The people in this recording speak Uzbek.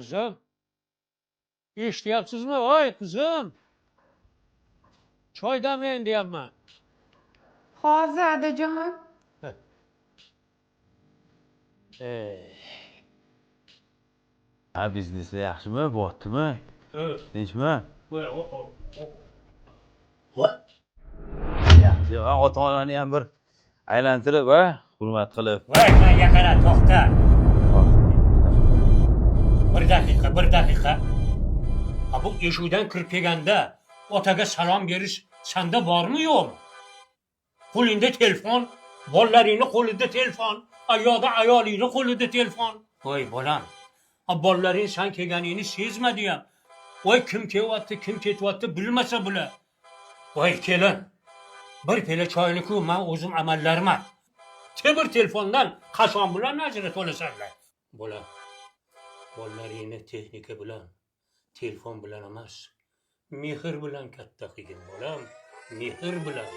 Qizim, eshityapsizmi? Voy, qizim, choy damlang deyapman. Hozir, adajon. Ey. Ha, bizneslar yaxshimi, bo'lyaptimi, tinchmi? Yaxshi. Ha, ota onani ham bir aylantirib, ha, hurmat qilib. Voy, manga qara, to'xta. Bir daqiqa, bir daqiqa. Ha, bu eshikdan kirib kelganda otaga salom berish sanda bormi, yo'qmi? Qo'lingda telefon, bolalaringni qo'lida telefon, ayoda ayolingni qo'lida telefon. Voy bolam, ha, bolalaring san kelganingni sezmadi ham. Voy, kim kelyapti, kim ketyapti, bilmasa bular. Voy kelin, bir piyola choyni-ku man o'zim amallarman. Temir telefondan qachon bularni ajrata olasanlar? Bolam, bolalaringni texnika bilan, telefon bilan emas, mehr bilan katta qilgin, bolam, mehr bilan.